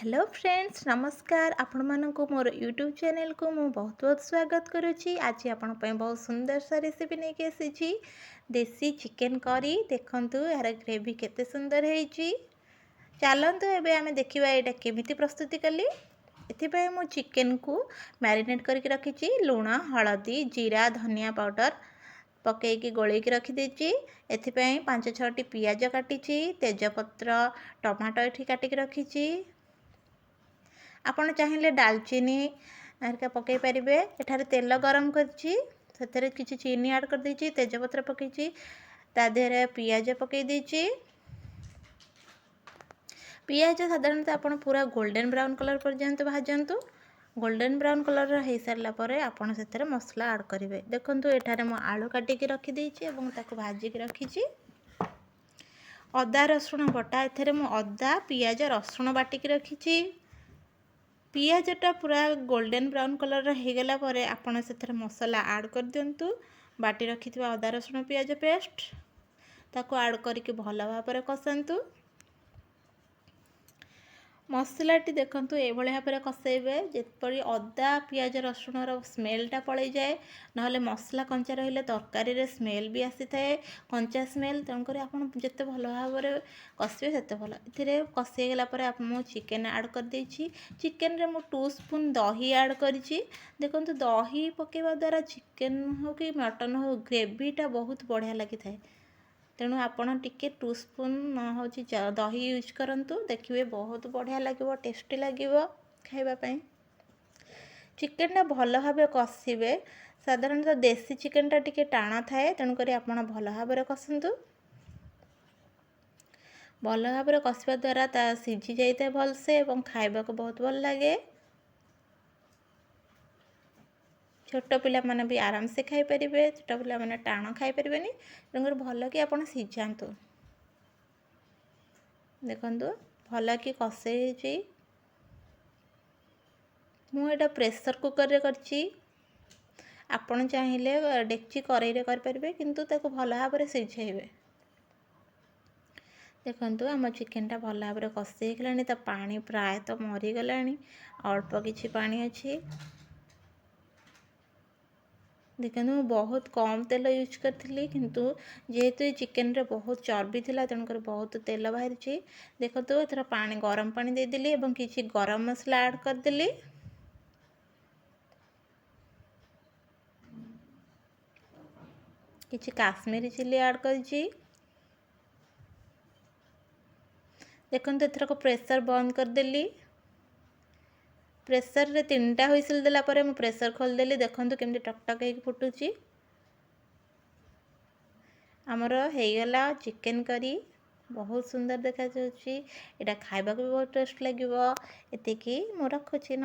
Hello friends, ନମସ୍କାର। ଆପଣମାନଙ୍କୁ ମୋର ୟୁଟ୍ୟୁବ୍ ଚ୍ୟାନେଲ୍କୁ ମୁଁ ବହୁତ ବହୁତ ସ୍ୱାଗତ କରୁଛି। ଆଜି ଆପଣଙ୍କ ପାଇଁ ବହୁତ ସୁନ୍ଦର ସା ରେସିପି ନେଇକି ଆସିଛି, ଦେଶୀ ଚିକେନ୍ କରି। ଦେଖନ୍ତୁ, ଏହାର ଗ୍ରେଭି କେତେ ସୁନ୍ଦର ହେଇଛି। ଚାଲନ୍ତୁ ଏବେ ଆମେ ଦେଖିବା ଏଇଟା କେମିତି ପ୍ରସ୍ତୁତି କଲି। ଏଥିପାଇଁ ମୁଁ ଚିକେନ୍କୁ ମ୍ୟାରିନେଟ୍ କରିକି ରଖିଛି। ଲୁଣ, ହଳଦୀ, ଜିରା, ଧନିଆ ପାଉଡ଼ର ପକାଇକି ଗୋଳେଇକି ରଖିଦେଇଛି। ଏଥିପାଇଁ 5 6ଟି ପିଆଜ କାଟିଛି, ତେଜପତ୍ର, ଟମାଟୋ ଏଠି କାଟିକି ରଖିଛି। ଆପଣ ଚାହିଁଲେ ଡାଲଚିନି ହେରିକା ପକାଇ ପାରିବେ। ଏଠାରେ ତେଲ ଗରମ କରିଛି, ସେଥିରେ କିଛି ଚିନି ଆଡ଼୍ କରିଦେଇଛି, ତେଜପତ୍ର ପକାଇଛି, ତା ଦେହରେ ପିଆଜ ପକାଇ ଦେଇଛି। ପିଆଜ ସାଧାରଣତଃ ଆପଣ ପୁରା ଗୋଲ୍ଡେନ୍ ବ୍ରାଉନ୍ କଲର୍ ପର୍ଯ୍ୟନ୍ତ ଭାଜନ୍ତୁ। ଗୋଲ୍ଡେନ୍ ବ୍ରାଉନ୍ କଲର୍ର ହେଇସାରିଲା ପରେ ଆପଣ ସେଥିରେ ମସଲା ଆଡ଼୍ କରିବେ। ଦେଖନ୍ତୁ, ଏଠାରେ ମୁଁ ଆଳୁ କାଟିକି ରଖିଦେଇଛି ଏବଂ ତାକୁ ଭାଜିକି ରଖିଛି। ଅଦା ରସୁଣ ବଟା, ଏଥିରେ ମୁଁ ଅଦା, ପିଆଜ, ରସୁଣ ବାଟିକି ରଖିଛି। ପିଆଜଟା ପୁରା ଗୋଲ୍ଡେନ୍ ବ୍ରାଉନ୍ କଲର୍ର ହେଇଗଲା ପରେ ଆପଣ ସେଥିରେ ମସଲା ଆଡ଼୍ କରିଦିଅନ୍ତୁ। ବାଟି ରଖିଥିବା ଅଦା, ରସୁଣ, ପିଆଜ ପେଷ୍ଟ ତାକୁ ଆଡ଼୍ କରିକି ଭଲ ଭାବରେ କଷାନ୍ତୁ ମସଲାଟି। ଦେଖନ୍ତୁ, ଏଇଭଳି ଭାବରେ କଷେଇବେ ଯେପରି ଅଦା, ପିଆଜ, ରସୁଣର ସ୍ମେଲ୍ଟା ପଳେଇଯାଏ। ନହେଲେ ମସଲା କଞ୍ଚା ରହିଲେ ତରକାରୀରେ ସ୍ମେଲ୍ ବି ଆସିଥାଏ, କଞ୍ଚା ସ୍ମେଲ୍। ତେଣୁକରି ଆପଣ ଯେତେ ଭଲ ଭାବରେ କଷିବେ ସେତେ ଭଲ। ଏଥିରେ କଷି ହେଇଗଲା ପରେ ମୁଁ ଚିକେନ୍ ଆଡ଼୍ କରିଦେଇଛି। ଚିକେନ୍ରେ ମୁଁ 2 ସ୍ପୁନ୍ ଦହି ଆଡ଼୍ କରିଛି। ଦେଖନ୍ତୁ, ଦହି ପକାଇବା ଦ୍ୱାରା ଚିକେନ୍ ହେଉ କି ମଟନ୍ ହେଉ, ଗ୍ରେଭିଟା ବହୁତ ବଢ଼ିଆ ଲାଗିଥାଏ। ତେଣୁ ଆପଣ ଟିକେ 2 ସ୍ପୁନ୍ ହେଉଛି ଦହି ୟୁଜ୍ କରନ୍ତୁ, ଦେଖିବେ ବହୁତ ବଢ଼ିଆ ଲାଗିବ, ଟେଷ୍ଟି ଲାଗିବ ଖାଇବା ପାଇଁ। ଚିକେନ୍ଟା ଭଲ ଭାବେ କଷିବେ। ସାଧାରଣତଃ ଦେଶୀ ଚିକେନ୍ଟା ଟିକେ ଟାଣ ଥାଏ, ତେଣୁକରି ଆପଣ ଭଲ ଭାବରେ କଷନ୍ତୁ। ଭଲ ଭାବରେ କଷିବା ଦ୍ୱାରା ତା ସିଝି ଯାଇଥାଏ ଭଲସେ ଏବଂ ଖାଇବାକୁ ବହୁତ ଭଲ ଲାଗେ। ଛୋଟ ପିଲାମାନେ ବି ଆରାମସେ ଖାଇପାରିବେ। ଛୋଟ ପିଲାମାନେ ଟାଣ ଖାଇପାରିବେନି, ତେଣୁକରି ଭଲ କି ଆପଣ ସିଝାନ୍ତୁ। ଦେଖନ୍ତୁ, ଭଲ କି କଷେଇ ହେଇଛି। ମୁଁ ଏଇଟା ପ୍ରେସର୍ କୁକର୍ରେ କରିଛି। ଆପଣ ଚାହିଁଲେ ଡେକ୍ଚି କରେଇରେ କରିପାରିବେ, କିନ୍ତୁ ତାକୁ ଭଲ ଭାବରେ ସିଝେଇବେ। ଦେଖନ୍ତୁ, ଆମ ଚିକେନଟା ଭଲ ଭାବରେ କଷି ହେଇଗଲାଣି। ତା ପାଣି ପ୍ରାୟତଃ ମରିଗଲାଣି, ଅଳ୍ପ କିଛି ପାଣି ଅଛି। ଦେଖନ୍ତୁ, ମୁଁ ବହୁତ କମ୍ ତେଲ ୟୁଜ୍ କରିଥିଲି, କିନ୍ତୁ ଯେହେତୁ ଏ ଚିକେନରେ ବହୁତ ଚର୍ବି ଥିଲା, ତେଣୁକରି ବହୁତ ତେଲ ବାହାରିଛି। ଦେଖନ୍ତୁ, ଏଥର ପାଣି, ଗରମ ପାଣି ଦେଇଦେଲି ଏବଂ କିଛି ଗରମ ମସଲା ଆଡ଼୍ କରିଦେଲି। କିଛି କାଶ୍ମୀରୀ ଚିଲି ଆଡ଼୍ କରିଛି। ଦେଖନ୍ତୁ, ଏଥରକ ପ୍ରେସର୍ ବନ୍ଦ କରିଦେଲି। ପ୍ରେସରରେ 3ଟା ହୁଇସିଲ୍ ଦେଲା ପରେ ମୁଁ ପ୍ରେସର ଖୋଲିଦେଲି। ଦେଖନ୍ତୁ କେମିତି ଟକ୍ ଟକ୍ ହେଇକି ଫୁଟୁଛି। ଆମର ହେଇଗଲା ଚିକେନ୍ କରି। ବହୁତ ସୁନ୍ଦର ଦେଖାଯାଉଛି। ଏଇଟା ଖାଇବାକୁ ବି ବହୁତ ଟେଷ୍ଟ ଲାଗିବ। ଏତିକି, ମୁଁ ରଖୁଛି।